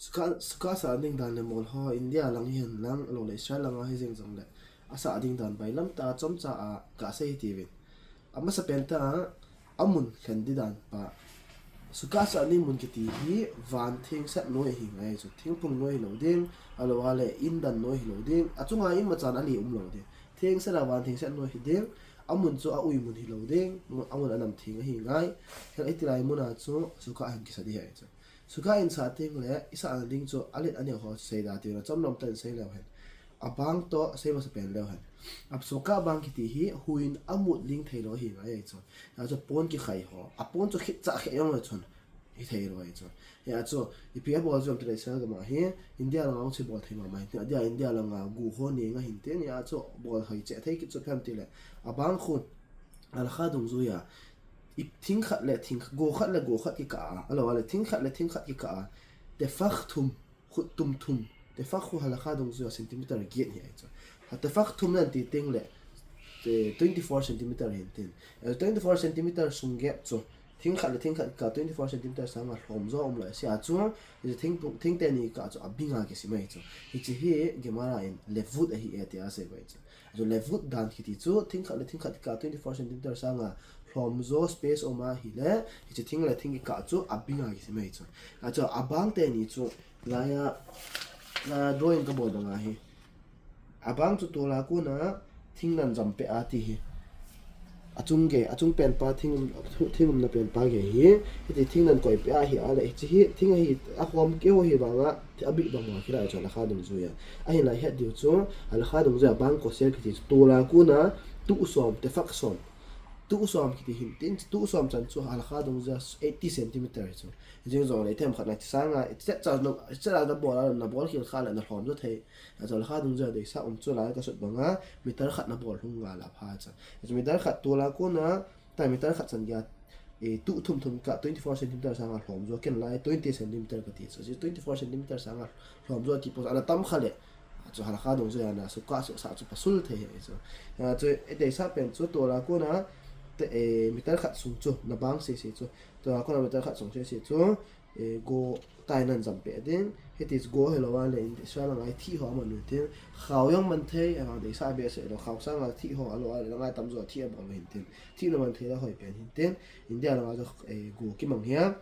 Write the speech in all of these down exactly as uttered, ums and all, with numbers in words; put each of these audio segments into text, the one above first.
Sukkah, sukkah sah ding dan le mol ho India lang hihen lang, lo le Israel langa hi jeng jong le, asah ding dan bailam tah a chomcha a kasei hitiuvin. Amasa pen tah a, amun lhen ding dan pa. Sukkah sah ding mun kiti hi van thengset noi ahi ngai chu. Thingphung noi hilou ding, ahilouleh in dan noi hilou ding. Achunga imachan ali umlou ding. Thengset a van thengset noi hi ding. Amun chu a ui mun hilou ding. Amun anam theng ahi ngai. Hiti lai muna chu sukkah hin kisa ding ahi chu. Sukkah in sah teng le, isah na ding chu alet aneo ho seida tiu na chomnom tah in sei leu hen. Abang toh sei masa pen leu hen. A sukkah bang kiti hi huiyin amut ling theilou ahi ngai chu. Hia chu pon kikhai ho. Apon chu khitcha kheh jong le chun hithei lou ahi chu. Hia chu ipi abol chu am tile sel gam a hi India langa hung chi bol thei mama hin tin. Adia India langa gu ho neng ahin tin. Hia chu bol hoi cheh thei kit chu phem tile. Abang khu halakha dungjuiya, i thing khat le thing, go khat le go khat kikah a, ahilouleh thing khat le thing khat kikah a, tefach thum, khut tum thum, tefach khu halakha dungjuiya centimeter get hi ahi chu. Ha tefach thum nan ti teng le, eh, twenty-four centimeter hin tin. Eh, twenty-four centimeter sung gap chu, thing khat le thing khat kikah twenty-four centimeter sanga lhomjo umlou ahi chu. Hiche thing, thing teni kah chu abinga kisim ahi chu. Hiche hi Gemara in levut ahi e tia asei uve chu. Achu levut dan kiti chu, thing khat le thing khat kikah twenty-four centimeter sanga lhomjo space um ahile, hiche thing le thing kikah chu abinga kisim ahi chu. Achu abang teni chu, laiya, laiya drawing kabol banga hi. Abang chu tola kona thing nan jam peh a ti hi. Achung gei, achung pen pa thing, thing umna pen pa gei hi. Hiti thing nan koi peh a hi ale, hiche hi, thing ahi, ahom keu hi vanga, abih bang vang kilai chu halakha dungjuiya. Ahinla het diu chu, halakha dungjuiya bang kosher kiti chu, tola kona, tuh som, tefach som. Tuh som kiti hin tin, tuh som chan chu halakha dungjuiya eighty centimeter hi chu. Jing jong le themkhat na sanga, set cha na, set a na bol a, na bol khel kha le na lhomjo thei. Achu halakha dungjuiya deisah um chu lai kasut banga, meter khat na bol lhung ngal a pha chu. Achu meter khat tola kona, ta meter khat chan gei a, eh, tuh thum thum kah twenty-four centimeter sanga lhomjo ken lai twenty centimeter kati chu. Hiche twenty-four centimeter sanga lhomjo ti pon ana tam kha le. Achu halakha dungjuiya na sukkah sah chu pasul thei ahi chu. Achu, eh, deisah pen chu tola kona, te, eh, meter khat sung chu, na bang sese chu. Tola kona meter khat sung sese chu. Eh, go tai nan jam peh ding. Hiti chu go hilou a le Israel langa thih ho aman u hin tin. Khao jong man thei, ahivang deisah behseh lou. Khao sanga thih ho, ahilouleh langa tamjo thih abol u hin tin. Thih na man thei le hoi pen hin tin. India langa chu, eh, go kimang hia.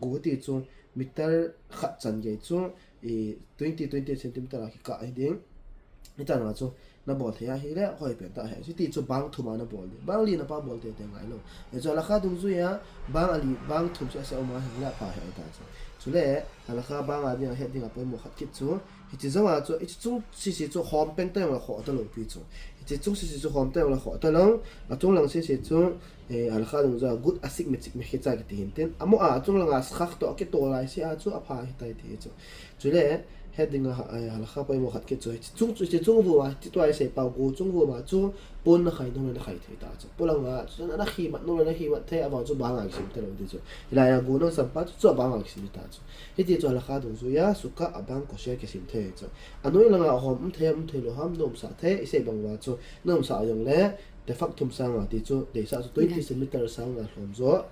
Go ti chu meter khat chan gei chu, eh, twenty, twenty centimeter a kikah ahi ding. Hitia chu na bol thei ahile, hoi pen tah ahi. Hiti chu bang thum a na bol ding. Bang li na pa bol teitei ngai lou. Hichu halakha dungjuiya, bang ali, bang thum seh seh um ahile apha ahi ta chu. Chule, halakha bang a dinga het dinga poimo khat kit chu. Hiche jong a chu, hiche chung sese chu hom peng tah jong le khoh talou pi chu. Hiche chung sese chu hom tah jong le khoh talou. Achung lang sese chu, eh, halakha dungjuiya gut asik mechik mechicha kiti hin tin. Amo a, achung langa skhak toh kitol lai seh a chu apha ahi tai ti chu. Chule, het dinga, eh, halakha poimo khat kit chu, hiche chung, hiche chung vou a, hiche tua isei pa, go chung vou ma chu, pon na khai nom le na khai thei ta chu. Polanga, chu na khi mat nom le na khi mat thei, avang chu bang a kisim talou ti chu. Hilaiya go na sam pa chu, chu abang a kisim ta chu. Hiti chu halakha dungjuiya, sukkah abang kosher kisim thei chu. Anoi langa hom um thei, um thei lou ham, na umsah thei, isei bang uva chu, na umsah jong le, tefach thum sanga ti chu, deisah chu twenty centimeter sanga lhomjo.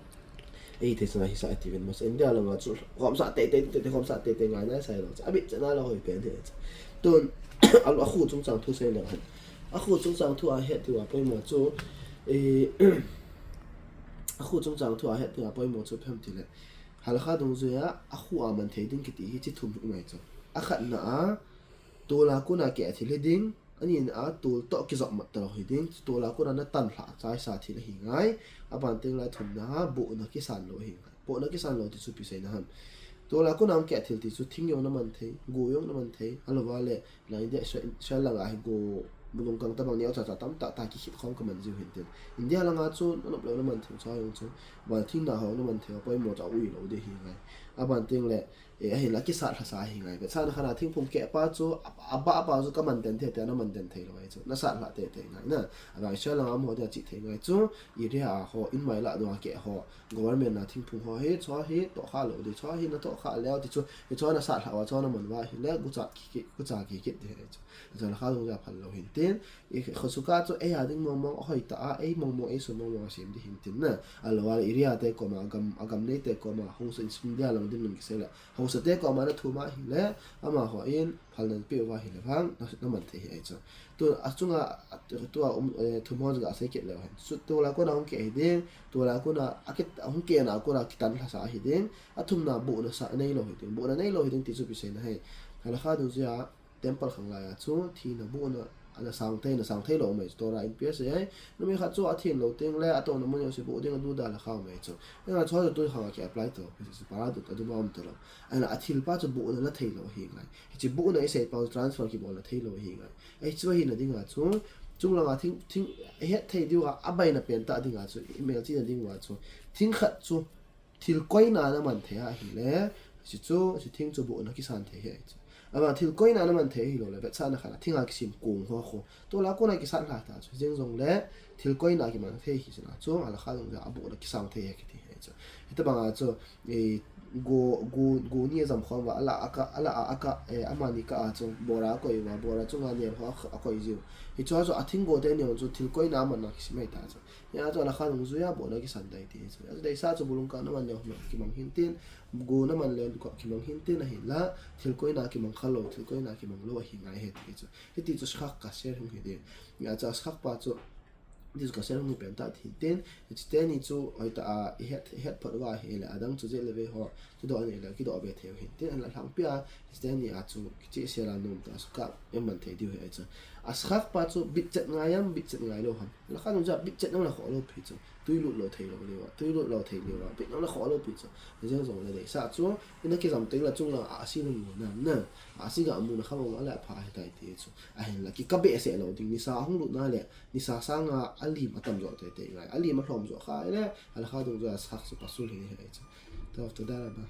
Ei, thei chana hi sa ati ven mas. India langa chu khomsa teitei, teitei khomsa teitei ngai na sai lo. Abit chana la hoi pen thei. Tun, a, akhu chungchang thu sei leu hen. Akhu chungchang thu a het diu a poimo chu, eh, akhu chungchang thu a het diu a poimo chu phem tile. Halakha dungjuiya, akhu a man thei ding kiti hi chi thum hi um ahi chu. Akhatna a, tola kona keh thil hi ding, Anina a tol toh kijop mat talou hi ding, tol a kona na tan lhah chaisa thil ahi ngai. Aban teng le athumna a bohna kisan lou ahi ngai. Bohna kisan lou ti chu ipi seina ham. Tol a kona hung keh thil ti chu thing jong na man thei, go jong na man thei, ahilouva le, la India Israel, Israel langa hi go bulung kang tabang neocha cha tamtah tah kikhit khom ka man jiu hin tin. India langa chu na nop lou na man thei, cha jong chu, bal thing na ho na man thei, poimo cha ui lou ding ahi ngai. Aban teng le, Eh, ahinla kisat lhasa ahi ngai. Vetsahna khat a thingphung keh pa chu, a, a, abah pa chu ka man den thei te, na man den thei lou ahi chu. Na sat lhah teitei ngai na. Avang Israel langa um ho dia chih thei ngai chu. Area a ho, in mai lah dong a keh ho. Government na thingphung ho hi, chu hi, toh kha lou ding, chu hi, na toh kha leu ti chu. Hi chu na sat lhah uva, chu na man uva ahile, gucha kikit, gucha kikit ding ahi chu. Chu halakha dungjuiya phal lou hin tin. I, kho sukkah chu ei a ding mong mong, ahoi tah a, ei mong mong, ei sun mong mong a sem ding hin tin na. Ahilouva le area te koma, agam, agam nei te koma, hung sun India lang Dinmun kisei le. Hausate koma nathum ahile, amaho in phalna napeh uva ahile vang, na, naman thei ahi chu. Tu, achunga, tua, um, eh, thum ho chu gasei kit leu hen. Chu, tulai kona hung keh hiding, tulai kona, akit, hung kehna kona kitan lhasah hiding, athumna bohna sa, neilou hiding, bohna neilou hiding ti chu ipi seina ham. Halakha dungjuia, temple khanglai a chu, thina bohna, ana sang thei, ana sang thei lou mai chu, Torah in ipi asei ham. Numei khat chu athin lou teng le, atouna mun jouse boh ding aduda halakha um ahi chu. Hijeh a chu, tu khang a ki apply to, hiche chu para dut, aduma um talou. Ahinla athilpa chu bohna la thei lou ahi ngai. Hiche bohna isei pa chu transfer kibolna thei lou ahi ngai. Ahi chu ahina dinga chu, chunglanga thing, thing, het thei diuva, abaina pentah dinga chu, imelchihna dinga chu, thing khat chu, thil koina naman thei ahile, hiche chu, hiche thing chu bohna kisan thei ahi chu. Ama thil koina naman thei ahilou le, vetsahna khat a, thinga kisem kong ho khu. Tulai kona kisan lha ta chu, hijeng jongle, thil koina kimang thei ahi chu na chu, halakha dungjuia bohna kisang thei ahi kiti ahi chu. Hitobanga chu, eh, go, go, go ni ajam khom uva, ala a kah, ala a kah, eh, amani kah a chu, bora akoi uva, bora chunga nel ho a, akoi jiu. Hichea chu, athing go teni jong chu, thil koina amanna kisem ahi ta chu. Hia chu halakha dungjuia bohna kisan tai ti chu. Achu deisah chu bulung kah naman leu kimang hintin, go naman leu kimang hintin ahinla, thil koina kimang khalou, thil koina kimang lou ahi ngai ahi ti chu. Hiti chu shkhak kasher hung hiding. Hia chu shkhak pa chu, hiti chu kasher hung hi pentah hintin, hiche teni chu hoitah a ihet, ihet phot uva ahile, adang chu jeh le vei ho, kidoh nei le, kidoh be thei u hintin, ahinla lhangpia, hiche teni a chu, kichehsel a nomtah a chu kap, iman thei diu ahi chu. Ashkhak pa chu bitchet ngai am, bitchet ngai lou ham. Halakha dungjuia bitchet jong nakhoh lou pi chu. Twi lut lou thei lou leuva, twi lut lou thei leuva, bit jong nakhoh lou pi chu. Hijeng jongle deisah chu, ina kijam teng le chunglang a ahsi namu nam na. Ahsi ga muna kha mong le apha ahitai ti chu. Ahinla kikah behseh lou ding, nisa hung lut na le, nisa sanga alim atam jo teitei ngai. Alim alhom jo kha le, halakha dungjuia shkhak chu pasul hi ahi chu. To, toda rabah.